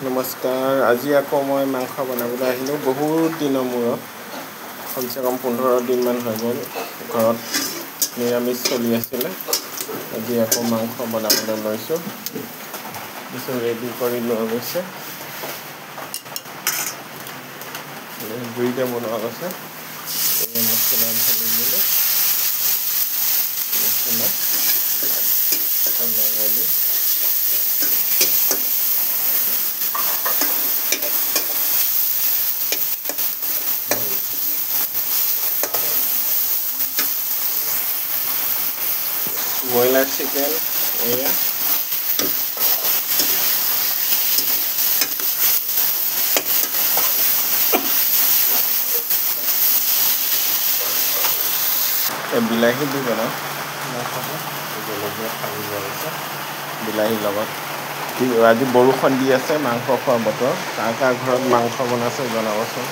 নমস্কাৰ, আজি আকৌ মই মাংস বনাবলৈ আহিলোঁ বহুত দিনৰ মূৰত। কমচে কম 15 দিনমান হৈ গ'ল, ঘৰত নিৰামিষ চলি আছিলে। আজি আকৌ মাংস বনাবলৈ লৈছোঁ। কিছু ৰেডি কৰি লোৱা গৈছে, জুইতে বনোৱা গৈছে। মছলা ঢালি দিলোঁ, মছলা লগাই দিওঁ। ব্ৰইলাৰ চিকেন এয়া বিলাহী দি বনাওঁ। জলকীয়া ফালি লোৱা হৈছে বিলাহীৰ লগত। আজি বৰষুণ দি আছে, মাংস খোৱা বতৰ। কাৰ কাৰ ঘৰত মাংস বনাইছে জনাবচোন।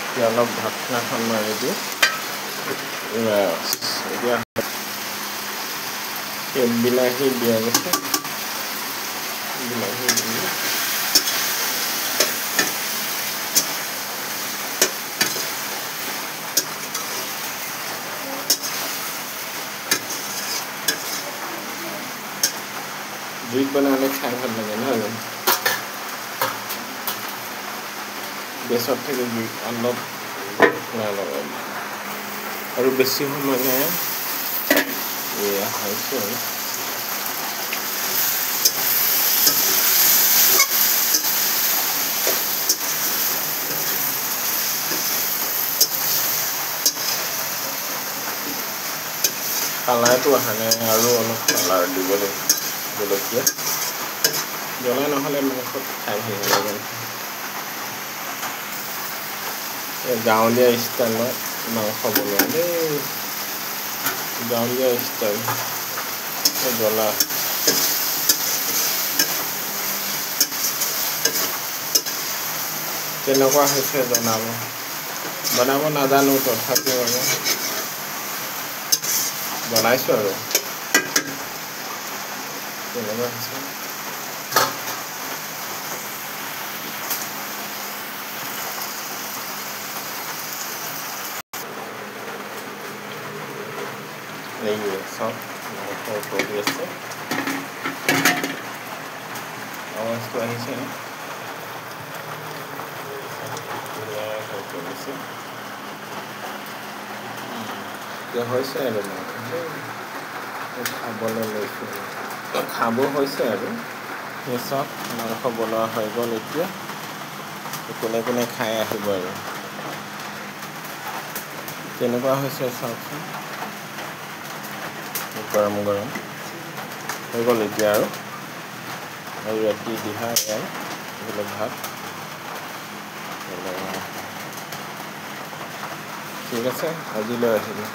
এতিয়া অলপ ঢাকনাখন মাৰি দিওঁ। এতিয়া বিলাহী দিয়া গৈছে, বিলাহী দিলোঁ। জুইত বনালে খাই ভাল লাগে নহয় জানো? গেছত থেকে জুইত অলপ আৰু বেছি সময় নাই, এয়া হৈছে আৰু। কালাৰটো অহা নাই, আৰু অলপ কালাৰ দিব লাগিব। জলকীয়া জ্বলা নহ'লে মাংসত খাই ভাল নালাগে। গাঁৱলীয়া ষ্টাইলত মাংস বনোৱা দেই, গাঁৱলীয়া ষ্টাইল জ্বলা। কেনেকুৱা হৈছে জনাব। বনাব নাজানো, তথাপিও আৰু বনাইছোঁ আৰু। কেনেকুৱা হৈছে? এই চাওক, মাংস উতলি আছে, আৱাজটো আহিছে ন? ধুনীয়াকৈ উতলিছে। এতিয়া হৈছে আৰু মাংস খাবলৈ লৈছোঁ, খাব হৈছে আৰু। চাওক, মাংস বনোৱা হৈ গ'ল। এতিয়া কোনে কোনে খাই আহিব আৰু কেনেকুৱা হৈছে চাওকচোন। গৰম গৰম হৈ গ'ল এতিয়া আৰু। আৰু ৰাতি দিহা এয়াই এইবিলাক ভাত। ঠিক আছে, আজিলৈ আহিলোঁ।